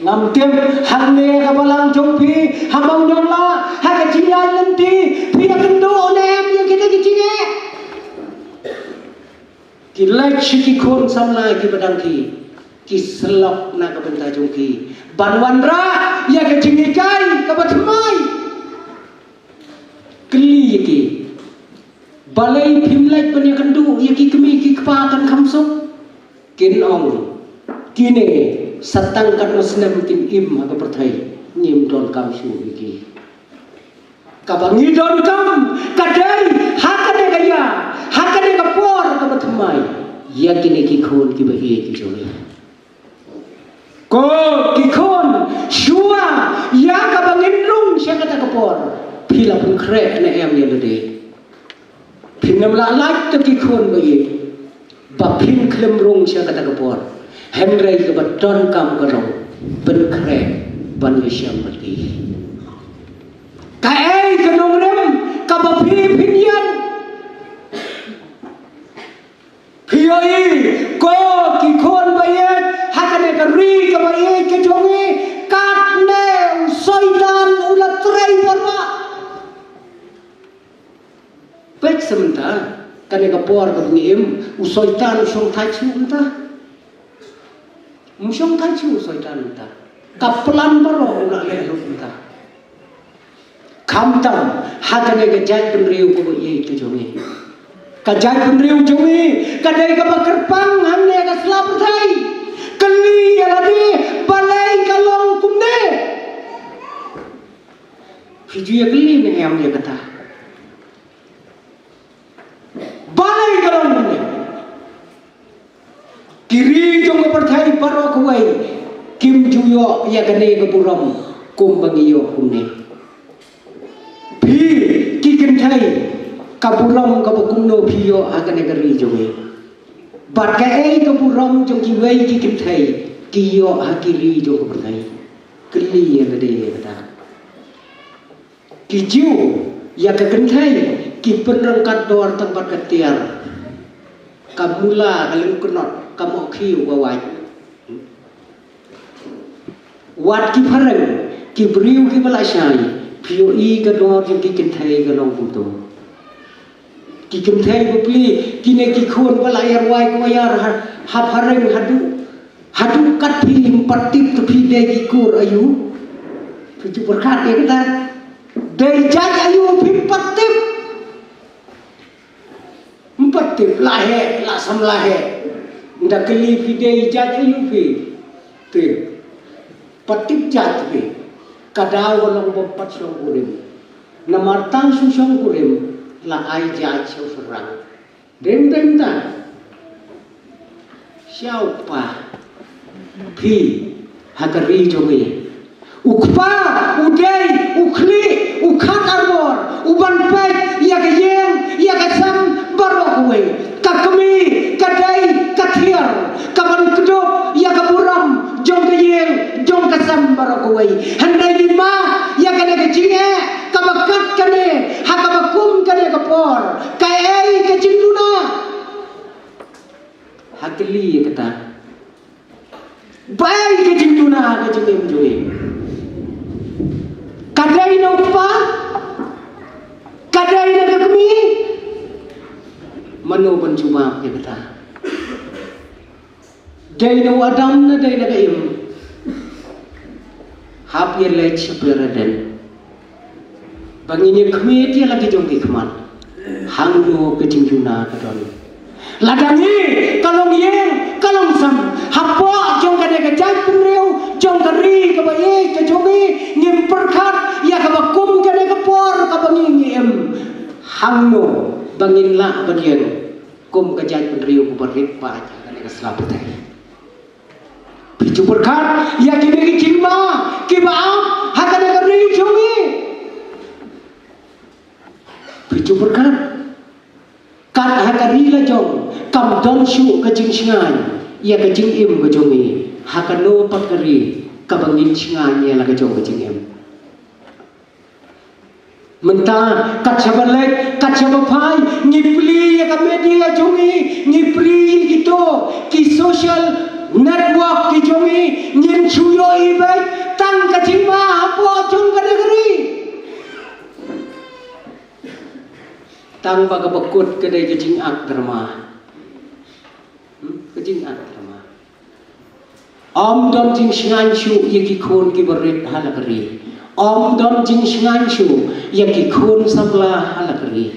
Ngam tip hangne ka balang jong phi, ha Mawniangla, ha ka jingïaid lynti, phi ïakynduh ne em ïa kita ki jingeh? Ki leit sha ki khun samla kiba dang khie, ki syllok na ka bynta jong ki ban wanrah ïa ka jinghikai kaba thymmai. Kylli ïa ki, balei phim leit ban ïakynduh ïa ki kmie ki kpa kan kham suk? Kin ong, kine sa tang katno snem kin im ha ka pyrthei, ngim donkam shuh ïa ki. Kaba ngi donkam ka dei ha kane ka ïa, ha kane ka por kaba thymmai, ïa kine ki khun kiba ïeit ki jong ngi. Ko ki khun, shuwa ïa kaba ngin rung sha kata ka por, phi la pynkhreh ne em ïa lade? Phin ym lah lait to ki khun ba ïeit ba phin khlem rung sha kata ka por. Hynrei kaba donkam ka long pynkhreh ban ïashem bad ki. Kaei ka nongrim kaba phi phin ïeng? Phi ïohi, ko ki khun ba ïeit, ha kane ka ri kaba ïeit ka jong ngi, katne u Soitan u la trei wanrah. Peit sa mynta, kane ka por kaba ngi im, u Soitan u shongthait shuh mynta. Um shongthait shuh u Soitan mynta. Ka plan baroh u la leh lut mynta. Khamtam ha kane ka jaitbynriew kaba ïeit ka jong ngi. Ka jaitbynriew jong ngi ka dei kaba kyrpang hangne ka sla pyrthei. Kylli ïa lade, balei ka long kumne? Phi ju ïakylli ne em ïa kata? Balei ka long kumne? Ki ri jong ka pyrthei baroh kawei kim ju ïoh ïa kane ka burom kumba ngi ïoh kumne. Phi ki kynthei, ka burom kaba kumno phi ïoh ha kane ka ri jong ngi? Bad kaei ka burom jong kiwei ki kynthei ki ïoh ha ki ri jong ka pyrthei? Kylli ïa lade ïa kata. Ki Jiw, ïa ka kynthei ki pynryngkat dor tang bad ka tiar, ka mula, ka lyngknot, ka mohkhiew, ka wait. Wat ki phareng, ki briew kiba la shai, phi ïohi ka dor jong ki kynthei ka long kumto. Ki kynthei bapli, kine ki khun ba la ïarwai ka waiar ha, ha phareng haduh Haduh kat phi ym pat tip te phi dei ki kur aïu? Phi ju pyrkhat ïa kata. Dei jait aïu phim pat tip? Ym pat tip, la heh, la samla heh. Nda kylli phi dei jait aïu phi? Te pat tip jait phi. Ka daw ka long bym pat shongkurim. Namar tang shu shongkurim la ai jait sha u shynrang. Deng deng ta. Sha u kpa. phi ha ka ri jong ngi. U kpa u dei u khlieh u khat arbor u ban peit ïa ka ïing ïa ka sem baroh kawei. Ka kmie ka dei ka thiar ka ban kdup ïa ka burom jong ka ïing jong ka sem baroh kawei. Hynrei ngi mad ïa kane ka jingeh kaba kat kane ha kaba kum kane ka por. Kaei ka jingduna? Ha kylli ïa kata. Bai ka jingduna ka jingim jong ngi. Ka dei na u kpa? Ka dei na ka kmie? Mano ban jubab ïa kata? Dei na u Adam ne dei na ka Im? Hap ïa leit sha Eden. Ba ngin ïa khmih ïa la ki jong ki khmat. Hangno ka jingduna ka don? Lada ngi ka long ïing ka long sem hapoh jong kane ka jaitbynriew jong ka ri kaba ïeit ka jong ngi, ngim pyrkhat ïa kaba kum kane ka por kaba ngi ngi im. Hangno ba ngin lah ban ïeng kum ka jaitbynriew kaba rit paid ha kane ka sla pyrthei? Phi ju pyrkhat ïa kine ki jingma kiba ap ha kane ka ri jong ngi? Phi ju pyrkhat? Kat ha ka ri la jong kam don shuh ka jingshngaiñ ïa ka jingim ka jong ngi ha kano pat ka ri kaba ngin shngaiñ ïa la ka jong ka jingim. Mynta kat shaba leit kat shaba phai ngi plie ïa ka media jong ngi, ngi plie ïa kito ki social network ki jong ngi, ngin shu ïohi beit tang ka jingma hapoh jong kane ka ri. Tang ba kaba kut ka dei ka jingak drama. Hmm? Ka jingak drama. Ym don jingshngaiñ shuh ïa ki khun kiba rit ha la ka ri. Ym don jingshngaiñ shuh ïa ki khun samla ha la ka ri.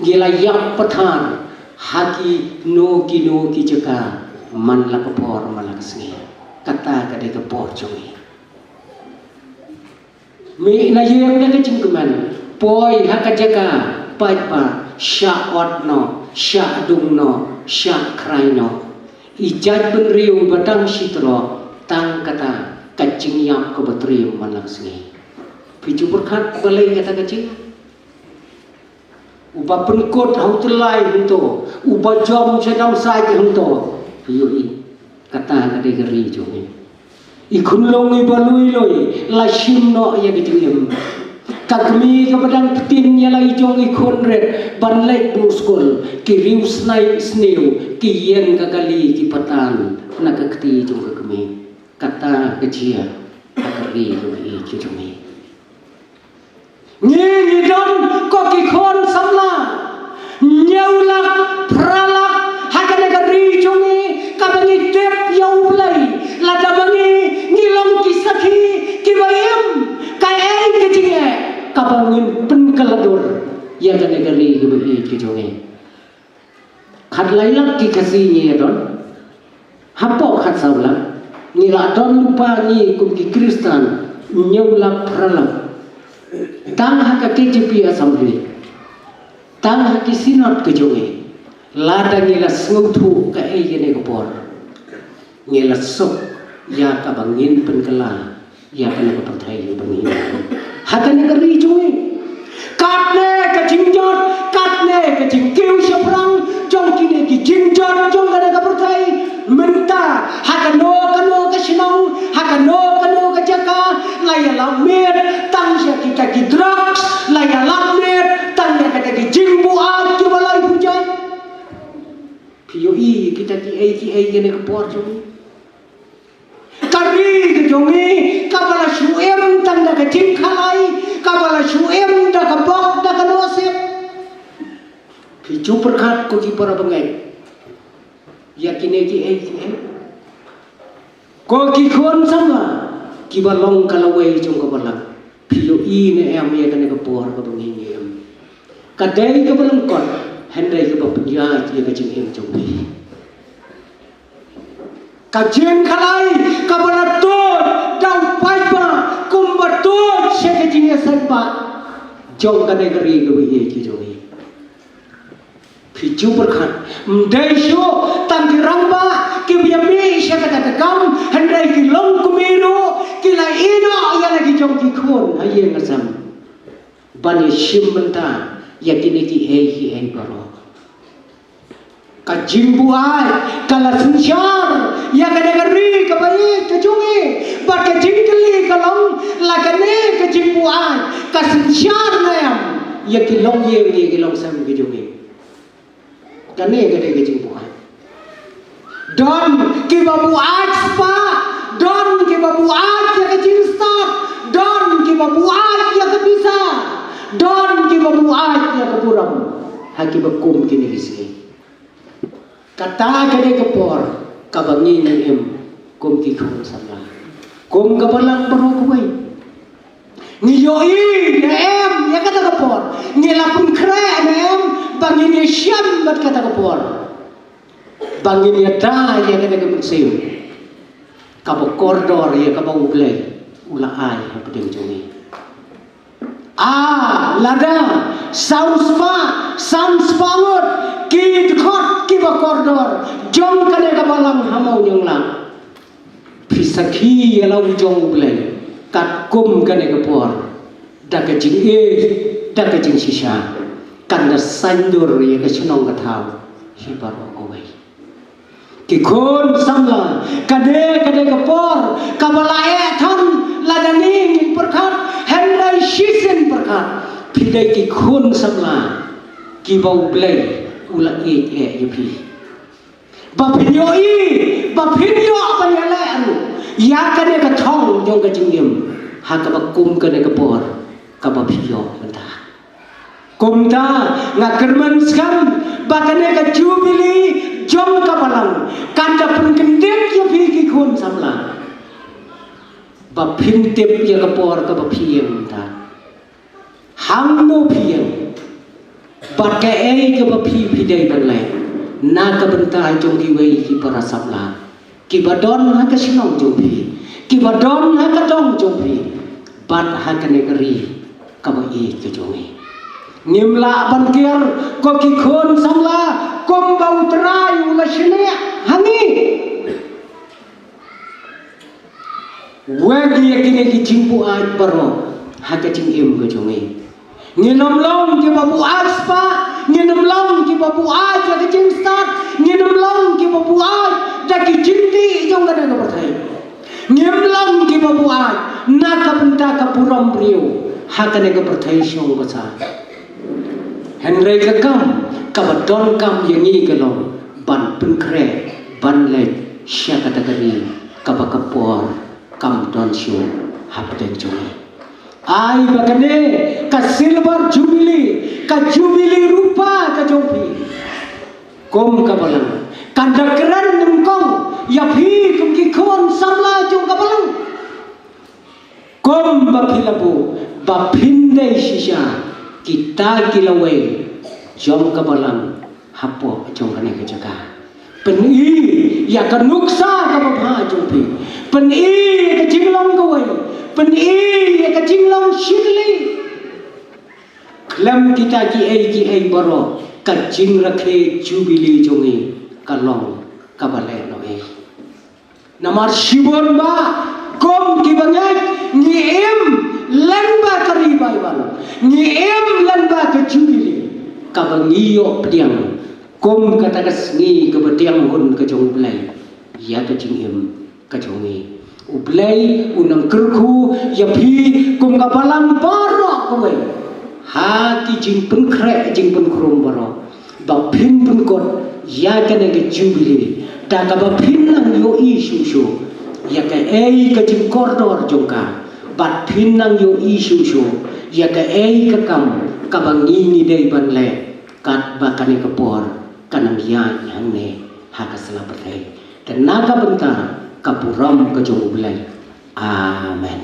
Ngi la ïap pathar ha kino kino ki jaka man la ka por man la ka sngi. Kata ka dei ka por jong ngi. Mih na ïing da ka jingkmen, poi ha ka jaka paidbah, shah ot noh, shah dung noh, shah khrai noh. I jaitbynriew ba dang shi trok, tang kata ka jingïap kaba triem man la ka sngi. Phi ju pyrkhat balei kata ka jing Uba pynkut ha u tyllai hangto, uba jom sha dam sait hangto. Ïohi, kata ka dei ka ri jong ngi. I khunlung iba lui lui la shim noh ïa ka jingim. Ka kmie kaba dang pyntin ïa la i jong i khun rit ban leit buh skul, ki riew snai sniew, ki ïeng ka kali ki patan na ka kti jong ka kmie. Kata ka jia ha ka ri ka ba ïeit ka jong ngi. Ngi ngi don ko ki khun samla hynñiew lak phra lak ha kane ka ri jong ngi kaba ngi tip ïa U Blei. Lada ba ngi ngi long ki sakhi kiba im, kaei ka jingeh kaba ngin pynkylla dur ïa kane ka ri kaba ïeit ka jong ngi. Khatlai lak ki Khasi ngi ïa don. Hapoh khatsaw lak ngi la don lypa ngi kum ki Khristan hynñiew lak phra lak. Tang ha ka K J P Assembly, tang ha ki Synod ka jong ngi, lada ngi la sngewthuh kaei kane ka por, ngi la suk ïa kaba ngin pynkylla ïa kane ka pyrthei ba ngi ha kane ka ri jong ngi. Katne ka jingjot, katne ka jingkiew shaphrang jong kine ki jingjot jong kane ka pyrthei. Mynta ha kano kano ka shnong, ha kano kano ka jaka, la ïalap miet tang sha kita ki drugs, la ïalap miet tang sha kita ki jingbuaid kiba lai pujai. Phi ïohi kita kiei kiei kane ka por jong ngi. Ka ri ka jong ngi kaba la shu im tang da ka jingkhalai, kaba la shu im da ka bok da ka nusip. Phi ju pyrkhat ko ki para bangeit ïa kine kiei kiei. Ko ki khun samla kiba long ka lawei jong ka balang. Phi ïohi ne em ïa kane ka por kaba ngi ngi im? Ka dei kaba lyngkot hynrei kaba pynïaid ïa ka jingim jong phi. Ka jingkhalai kaba la tuid da u paidbah kumba tuid sha ka jingïaseng ba jong kane ka ri kaba ïeit ka jong ngi. Phi ju pyrkhat, ym dei shuh tang ki rangbah kiba ïa mih sha kata ka kam, hynrei Ki longkmie ruh ki la ïehnoh ïa la ki jong ki khun ha ïing ha sem ban ïashim bynta ïa kine kiei kiei baroh. Ka jingbuaid ka la synshar ïa kane ka ri kaba ïeit ka jong ngi. Bad ka jingkylli ka long, la kane ka jingbuaid ka synshar ne em ïa ki longïing, ïa ki longsem ki jong ngi? Kane ka dei ka jingbuaid. Don kiba buaid spah, don kiba buaid ïa ka jingstad, don kiba buaid ïa ka pisa, don kiba buaid ïa ka burom ha kiba kum kine ki sngi. Kata ka dei ka por kaba ngi ngi im kum ki khun samla, kum ka balang baroh kawei. Ngi ïohi ne em ïa kata ka por? Ngi la pynkhreh ne em ba ngin ïashem bad kata ka por, ba ngin ïada ïa kata ka mynsiem kaba kordor ïa kaba U Blei u la ai hapdeng jong ngi? Ah, lada san spah, san spah ngut ki dkhot kiba kordor jong kane ka balang ha Mawniangla, phi sakhi ïa la u jong U Blei, katkum kane ka por, da ka jingïeit, da ka jingshisha, kan da saiñdur ïa ka shnong ka thaw hi baroh kawei. Ki khun samla, ka dei, ka dei ka por kaba la eh than lada ngi ngin pyrkhat, hynrei shisien pyrkhat, phi dei ki khun samla kiba U Blei u la ïeit eh ïa phi. Ba phin ïohi, ba phin ïoh ban ïaleh ruh ïa kane ka thong jong ka jingim ha kaba kum kane ka por kaba phi ïoh mynta. Kumta nga kyrmen skhem ba kane ka jubili jong ka balang kan da pynkyndit ïa phi ki khun samla, ba phin tip ïa ka por kaba phi ïeng mynta, hangno phi ïeng, bad kaei kaba phi phi dei ban leh na ka bynta jong kiwei ki para samla kiba don ha ka shnong jong phi, kiba don ha ka dong jong phi, bad ha kane ka ri kaba ïeit ka jong ngi. Ngim lah ban kiar ko ki khun samla, kumba U Trai u la shaniah ha ngi. Weng ïa kine ki jingbuaid baroh ha ka jingim ka jong ngi. Ngin ym long kiba buaid spah, ngin ym long kiba buaid ïa ka jingstad, ngin ym long kiba buaid da ki jingdih jong kane ka pyrthei. Ngim long kiba buaid na ka bynta ka burom briew ha kane ka pyrthei shong basa. Hynrei ka kam kaba donkam ïa ngi ka long ban pynkhreh, ban leit sha kata ka ri kaba ka por kam don shuh hapdeng jong ngi. Ai ba kane ka silver jubilee, ka jubili rupa ka jong phi, kum ka balang, kan da kren nyngkong ïa phi kum ki khun samla jong ka balang. Kumba phi la buh ba phin dei shisha kita ki lawei jong ka balang hapoh jong kane ka jaka. Pyni ïa ka nuksa kaba bha jong phi. Pyni ïa ka jinglong kawei. Pyni ïa ka jinglong shitli. Khlem kita kiei kiei baroh, ka jingrakhe jubili jong ngi ka long kaba lehnohei. Namar shibun ba kum kiba ngeit ngi im lyngba ka revival, ngi im lyngba ka jubili kaba ngi ïoh pdiang kum kata ka sngi kaba diang hun ka jong U Blei ïa ka jingim ka jong ngi. U Blei un nang kyrkhu ïa phi kum ka balang baroh kawei ha ki jingpynkhreh jingpynkhrum baroh, ba phin pynkut ïa kane ka jubili da kaba phin nang ïohi shuh shuh ïa kaei ka jingkordor jong ka, bad phin nang ïohi shuh shuh ïa kaei ka kam kaba ngi ngi dei ban leh katba kane ka por ka nang ïaid hangne ha ka sla pyrthei. Te na ka bynta ka burom ka jong U Blei. Amen.